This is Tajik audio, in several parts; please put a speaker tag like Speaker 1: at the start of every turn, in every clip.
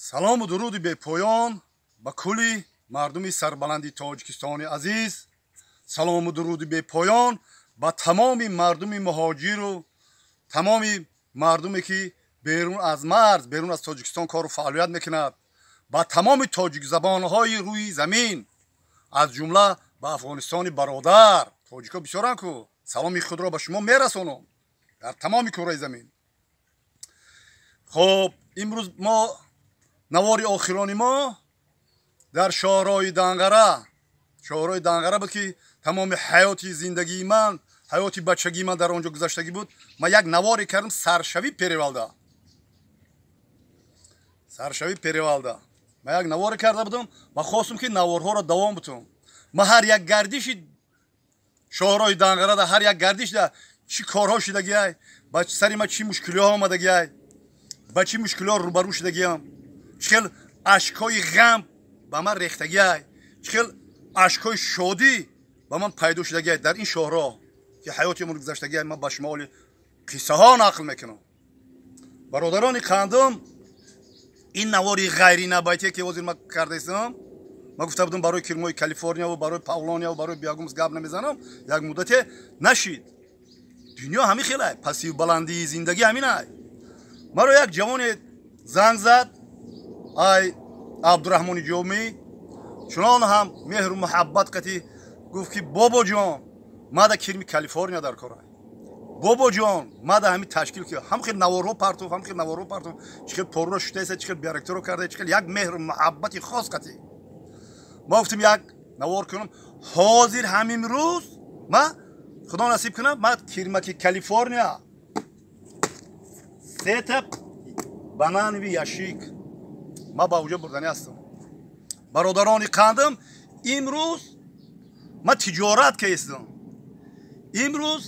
Speaker 1: Салому дуруди бепоён ба кулли мардуми сарбаланди Тоҷикистони азиз. Салому дуруди бепоён ба тамоми мардуми муҳоҷиру тамоми мардуме, ки берун аз марз, берун аз Тоҷикистон кору фаъолият мекунад, ба тамоми тоҷикзабонҳои рӯи замин, аз ҷумла ба Афғонистони бародар. Тоҷикҳо бисёранд ку, саломи худро ба шумо мерасонам дар тамоми кураи замин. Хуб, имрӯз мо навори охирони мо дар шоҳрои Данғара, шоҳрои Данғара буд, ки тамоми ҳаёти зиндагии ман, ҳаёти бачагии ман дар он ҷо гузаштагӣ буд. Ман як наворе кардам саршавӣ перевалда, саршавӣ перевалда. Ман як наворе карда будам ва хостум, ки наворҳоро давом бутум. Ман ҳар як гардиши шоҳрои Данғарада, ҳар як гардишда чӣ корҳо шудагиай, ба сари ман чӣ мушкилиҳо омадагиай, ба чӣ мушкилиҳо рӯбарӯ шудагиам, чӣ хел ашкҳои ғам ба ман рехтагиай, чӣ хел ашкҳои шодӣ ба ман пайдо шудагиай дар ин шоҳроҳ, ки ҳаёти умр гузаштагиай, ман ба шумо оли қиссаҳо нақл мекунам. Бародарони қандум, ин навори ғайринабайтие, ки ҳозир ман кардаистам, ман гуфта будам, барои кирмои Калифорния ва барои павлония ва барои биогумус гап намезанам. Як муддате нашид. Дунё ҳамин хелай, пастию баландии зиндагӣ ҳаминай. Маро як ҷавоне занг зад, ай Абдураҳмони Ҷомӣ, чунон ҳам меҳру муҳаббат қатӣ гуфт, ки бобоҷон, мада кирми Калифорния дар корай, бобоҷон, мада ҳамин ташкил ки ҳам хел наворҳо партов, ҳам хел наворҳо партов, чӣ хел поруро шутаеса, чӣ хел биоракторо карда, чӣ хел як меҳру муҳаббати хос қатӣ. Ма гуфтем, як навор кунам. Ҳозир ҳамин рӯз ма, худо насиб кунам, ма кирмаки Калифорния сета банановый ящик ма ба уҷо бурданӣ ҳастам. Бародарони қандам, имрӯз ма тиҷорат кестам. Имрӯз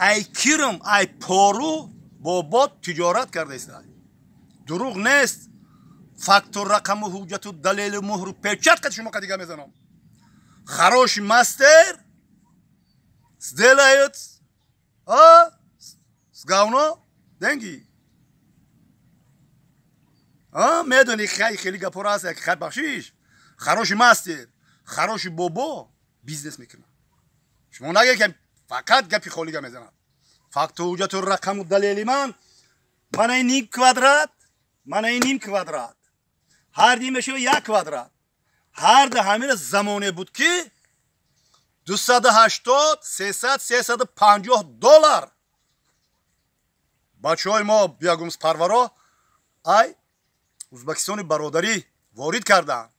Speaker 1: ай кирм, ай пору бобод тиҷорат карда иста. Дурӯғ нест, факту рақаму ҳуҷҷату далелу муҳру печать қати шумо қадига мезанам. Хороший мастер сделает с говно деньги. Медони, хай, хеле гапҳоро ҳаст, як хай, бахшиш. Хороший мастер, хороший бобо бизнес мекунад. Шумо нагӯед, ки фақат гапи холига мезанад. Факту ҳуҷҷату рақаму далели ман манаи ним квадрат, манаи ним квадрат, ҳар ди мешава як квадрат. Ҳар да ҳамина замоне буд, ки 280, 300, 350 доллар бачаҳои мо биогумуспарваро ай Узбекистони бародарӣ ворид карданд.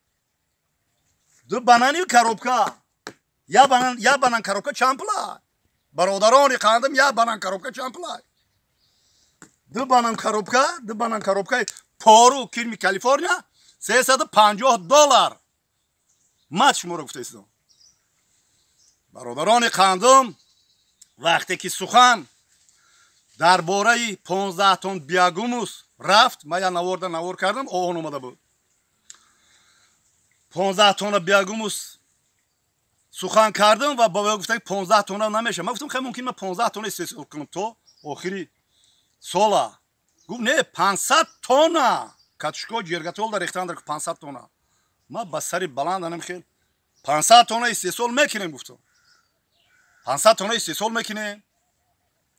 Speaker 1: Ду банани коробка, я банан, я банан коробка чанд пула, бародарони қандам? Я банан коробка чанд пула? Ду банан коробка, ду банан коробкаи пору кирми Калифорния 350 доллар. Ман шуморо гуфта истодам. Бародарони қандум, вақте ки сухан дар бораи 15 тонн биогумус рафт, ман як наворда навор кардам, оон омада буд. 15 тонна биогумус сухан кардам ва ба гуфтам, 15 тонна намешавад. Ман гуфтам, хай, мумкин ман 15 тонна истеҳсол кунам то охири сола. Гуфт, не, 500 тонна катушко ҷергатолда рехтан дар 500 тонна. Ман ба сари баланд анам хел 500 тонна истеҳсол мекунем, гуфтам, 500 тонна истеҳсол мекунем.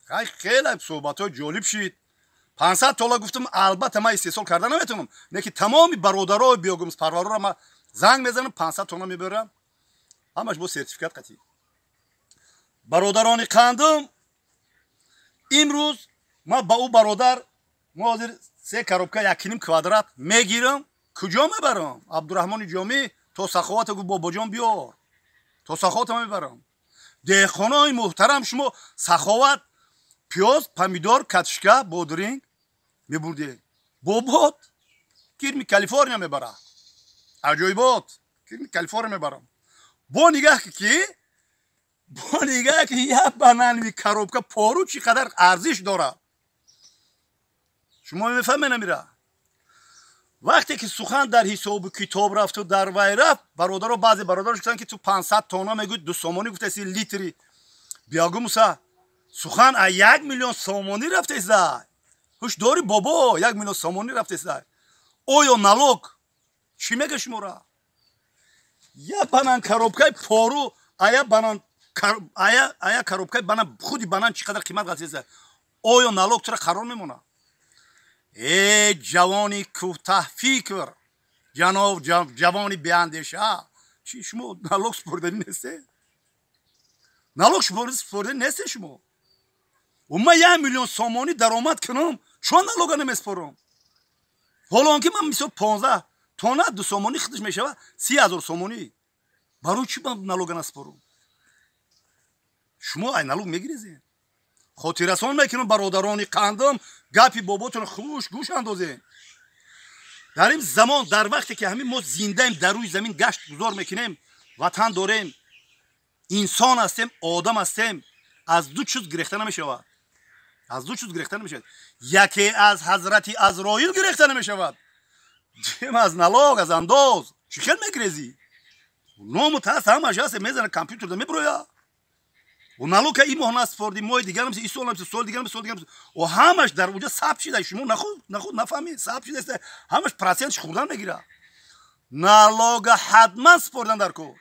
Speaker 1: Хай, хеле суҳбатҳои ҷолиб шид. 500 тонна гуфтам, албатта ман истеҳсол карда наметавонам, лекин тамоми бародарои биогумуспарварора ман занг мезанам, 500 тонна мебарам, ҳамаш бо сертификат қатӣ. Бародарони қандум, имрӯз ман ба ӯ бародар мо ҳозир се коробка якним квадрат мегирам. Куҷо мебарам? Абдураҳмони Ҷомӣ то Саховата гуфт, бобоҷон, биёр, то Саховата мебарам. Деҳқонои муҳтарам, шумо Саховат пиёз, помидор, картошка, бодринг мебурдед, бобот кирми Калифорния мебара. Аҷоибот, кирми Калифорния мебарам. Бо нигаҳ ки як банановый коробка пору чӣ қадар арзиш дорад, шумо мефаҳмед намира. Вақте ки сухан дар ҳисобу китоб рафту дар вай рафт, бародаро, баъзе бародаро гуфтанд, ки ту 500 тонна мегӯй, 2 сомонӣ гуфтаси литри биогумуса. Сухан а 1 миллион сомонӣ рафтеса. Ҳуш дори, бобо, 1 миллион сомонӣ рафтеса. Оё налог чӣ мега шумора? Я банан коробкаи пору, ая банан, ая коробкаи банан, худи банан чӣ қадар қимат ғалтида. Оё налог тура қарор мемонад? Э, ҷавони кӯтаҳфикр, ҷаноб, ҷавони беандеша, чи шумо налог супорданӣ несте? Налог супорданӣ несте шумо? Ман 1 миллион сомонӣ даромад кунам, чун налога намеспорам? Ҳоло он ки ман мисол 15 тонна 2 сомонӣ худаш мешавад 30 000 сомонӣ. Барои чӣ ман налога наспорам? Шумо ай налог мегирезед. Хотиррасон мекунам, бародарони қандам, гапи боботон хуш гӯш андозед. Дар ин замон, дар вақте ки ҳамин мо зиндаем, дар рӯи замин гашт гузор мекунем, ватан дорем, инсон ҳастем, одам ҳастем, аз ду чиз гирехта намешавад. Аз ду чиз гирехта намешавад. Яке аз ҳазрати Азроил гирехта намешавад, дим аз налог, аз андоз. Чӣ хел мегирезӣ? Ному таст ҳамаш ҳаст, мезана компютерда, меброя. Налога ин моҳ наспордӣ, моҳи дигар, ин сол, соли дигар, соли дигар, ҳамаш дар уҷа сабт шида. Шумо нахуд нафаҳмед, сабт шида, ҳамаш процентш хӯрдан мегирад. Налога ҳатман спордан дар кор,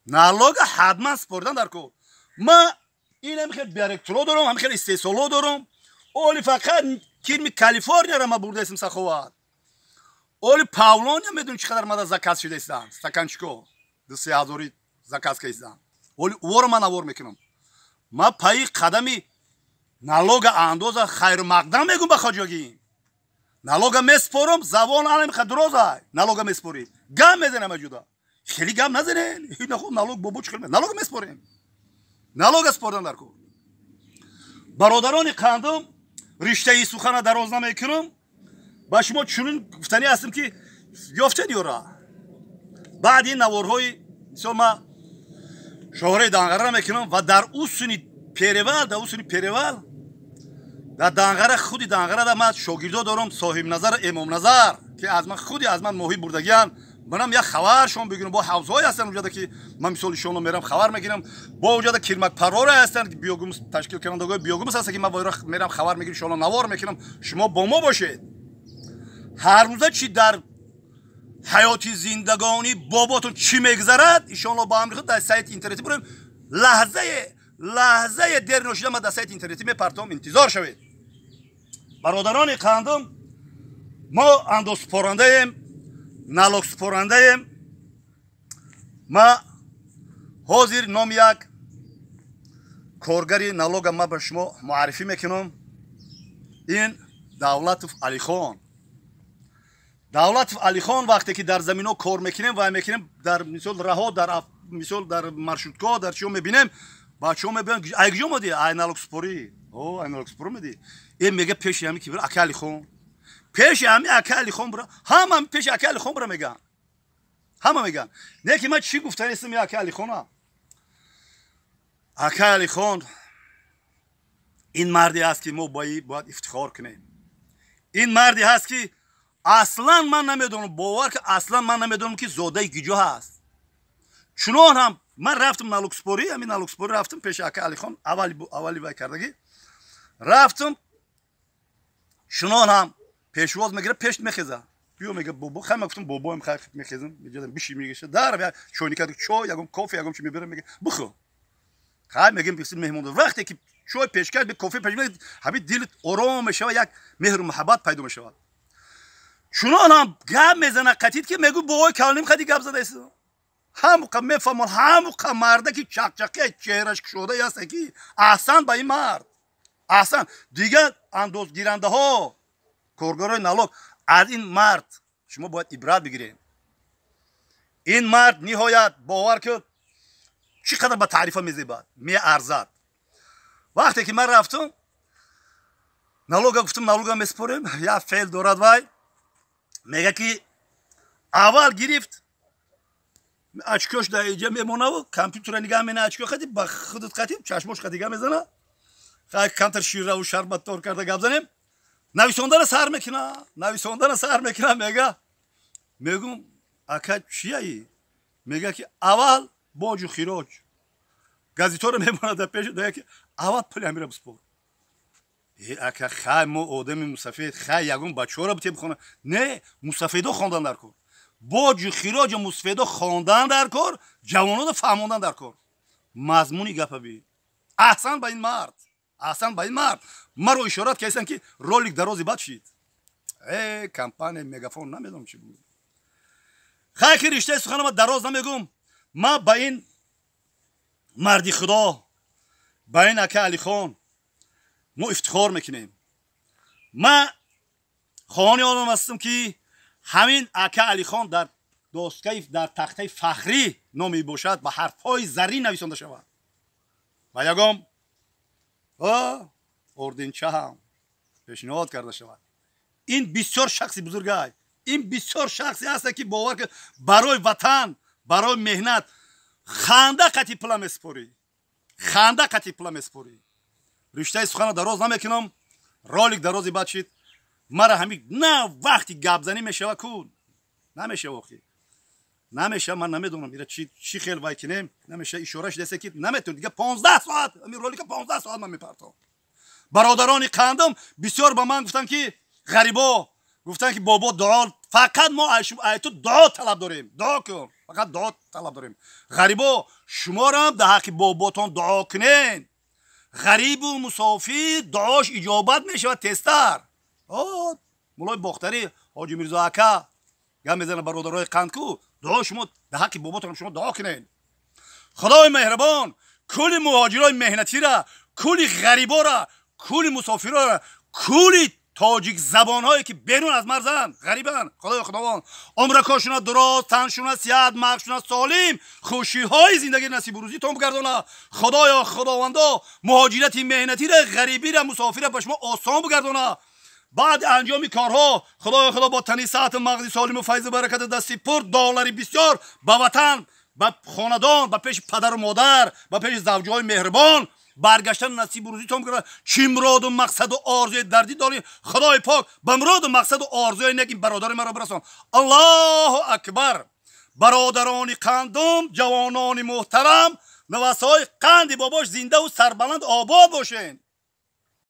Speaker 1: налога ҳатман спордан дар кор. Ма ин ҳам хел биоректро дорам, ҳам хел истеҳсоло дорам. Оли фақат кирми Калифорнияро ма бурдаистам, Саховат. Оли павлония медони чӣ қадар мада заказ шидаистам, стаканчико 2-3 ҳазори заказ каистам. Оли уворо ман навор мекунам. Ма пайи қадами налога андоза хайру мақдам мегум ба хоҷагӣ. Налога меспорам, забон алам хадроза. Налога меспорӣ, гап мезанам аҷуда. Хеле гап назанен. Нахуд налог бобо чӣ хел налога меспорем? Налога спордан дар кор. Бародарони қандум, риштаи сухана дароз намекунам. Ба шумо чунин гуфтанӣ ҳастам, ки ёфтед ёра. Баъди ин наворҳои мисол ма шоҳраи Данғара мекунам ва дар усуни перевал, дар усуни перевал, дар Данғара, худи Данғарада ман шогирдо дорам, Соҳибназар, Эмомназар, ки аз ман, худи аз ман моҳӣ бурдагиан. Манам як хабаршон бигирам. Бо ҳавзҳое ҳастанд уҷада, ки ман мисол ишонро мерам, хабар мегирам. Бо уҷада кирмакпарворе ҳастанд, биогумус ташкил кунандагои биогумус ҳастанд, ки ман мерам, хабар мегирам, ишонро навор мекунам. Шумо бо мо бошед. Ҳар рӯза чӣ дар ҳаёти зиндагонӣ боботон чӣ мегузарад, иншоалло ба амри худ дар сайти интернетӣ бурем. Лаҳзае лаҳзае дер ношида ман дар сайти интернетӣ мепартом, интизор шавед. Бародарони қандум, мо андозсупорандаем, налогсупорандаем. Ма ҳозир номи як коргари налога ма ба шумо муаррифӣ мекунам. Ин Давлатов Алихон. Давлатов Алихон, вақте ки дар замино кор мекунем ва мекунем, дар мисол раҳо, дар мисол дар маршрутка, дар чиё мебинем, бачаҳо мебинанд: «Ай куҷо омадӣ?» «Ай налогсупорӣ». «О, ай налогсупорӣ омадӣ?» Э, мега, пеши ҳами ки ака Алихон, пеши ҳами ака Алихон бура. Ҳама пеши ака Алихон бура меган, ҳама меган. Не ки ман чӣ гуфтанистам ака Алихона. Ака Алихон ин марде аст, ки мо бояд ифтихор кунем. Ин марде ҳаст, ки аслан ман намедонам, бовар ки аслан ман намедонам, ки зодаи гиҷо ҳаст. Чунон ҳам ман рафтам налогсупорӣ, ҳамин налогсупорӣ рафтам пеши ака Алихон, аввали вай кардагӣ рафтам. Чунон ҳам пешвоз мегирад, пеш мехеза, биё, мега, бобо. Хай, ман гуфтам, бобоем, хай, мехезам, меҷадам, биши, мегеша дар чойника чой, ягон кофе, ягон чи мебарам, мега, бихӯр. Хай, мегем, меҳмон. Вақте ки чой пешкаш, кофе пеш, ҳамин дилат ором мешавад, як меҳру муҳаббат пайдо мешавад. Чунон ҳам гап мезана қатид, ки мегӯ бобои калоним қади гап задаист. Ҳамуқа мефаҳмон, ҳамуқа марда, ки чақчақи чеҳраш кушода аст, ки аҳсан ба ин мард, аҳсан. Дигар андозгирандаҳо, коргарои налог, аз ин мард шумо бояд ибрат бигирем. Ин мард ниҳоят, бовар ки, чӣ қадар ба таърифа мезебад, меарзад. Вақте ки ман рафтам налога, гуфтам, налога месупорем, як феъл дорад вай, мега, ки аввал гирифт, очкош дар иҷа мемонаву компютера нигаҳ мена, очко қати ба худат қати чашмош қати мезана. Хай, камтар шираву шарбаттор карда гап занем, нависондана сар мекуна, нависондана сар мекуна. Мега, мегум, ака, чияи? Мега, ки аввал боҷу хироҷ газиторо мемонад дар пеши, дага, ки аввал пули ҳамира биспор. Ака, хай, мо одами мусафед, хай, ягон бачаҳоро бите бихона. Не, мусафедо хондан дар кор, боҷу хироҷу мусафедо хондан дар кор, ҷавоноро фаҳмондан дар кор. Мазмуни гапа би. Аҳсан ба ин мард, аҳсан ба ин мард. Маро ишорат карданд, ки ролик дарози бад шид. Компания Мегафон, намедонам чӣ буд. Хай, ки риштаи суханама дароз намегум. Ман ба ин марди худо, ба ин ака Алихон мо ифтихор мекунем. Ман хоҳони онам ҳастам, ки ҳамин ака Алихон дар доскаи, дар тахтаи фахрӣ номи бошад, ба ҳарфҳои заррин нависонда шавад ва ягон орденча ҳам пешниҳод карда шавад. Ин бисёр шахси бузургай, ин бисёр шахсе ҳаста, ки бовар ки барои ватан, барои меҳнат ханда қати пула месупорӣ, ханда қати пула месупорӣ. Риштаи сухана дароз намекунам, ролик дарози бад шид. Мара ҳами на вақти гапзанӣ мешава ку, намешава, охи намеша. Ман намедонам, ира чӣ хел вай кинем, намеша. Ишора шудааст, ки наметавон дига. 15 соат ами ролика, 15 соат ман мепартом. Бародарони қандам бисёр ба ман гуфтанд, ки ғарибо гуфтанд, ки бобо, дуо, фақат мо ай ту дуо талаб дорем, дуо кун, фақат дуо талаб дорем. Ғарибо, шуморам дар ҳаққи боботон дуо кунен. Ғарибу мусофир дуош иҷобат мешавад тезтар. Мулои Бохтарӣ, Ҳоҷи Мирзо ака гап мезанад. Бародарои қанд ку, дуо, шумо дар ҳаққи боботон шумо дуо кунед. Худои меҳрабон кулли муҳоҷирои меҳнатира, кулли ғарибора, кулли мусофирора, кулли тоҷикзабонҳое, ки берун аз марзанд, ғарибанд, худои худованд умракошуна дуроз, таншуна сиҳат, мағзшуна солим, хушиҳои зиндагӣ насибу рӯзитон бигардона. Худоё, худовандо, муҳоҷирати меҳнатира, ғарибира, мусофира ба шумо осон бигардона. Баъди анҷоми корҳо, худои худо, бо тани саҳату мағзи солиму файзу баракати, дасти пур доллари бисёр ба ватан, ба хонадон, ба пеши падару модар, ба пеши завҷаҳои меҳрибон баргаштан насибу рӯзитон бигардона. Чӣ муроду мақсаду орзуи дардӣ дорӣ, худои пок ба муроду мақсаду орзуи нек ин бародари маро бирасон. Аллоҳу акбар! Бародарони қандум, ҷавонони муҳтарам, навасҳои қанди бобош, зиндаву сарбаланд, обод бошед.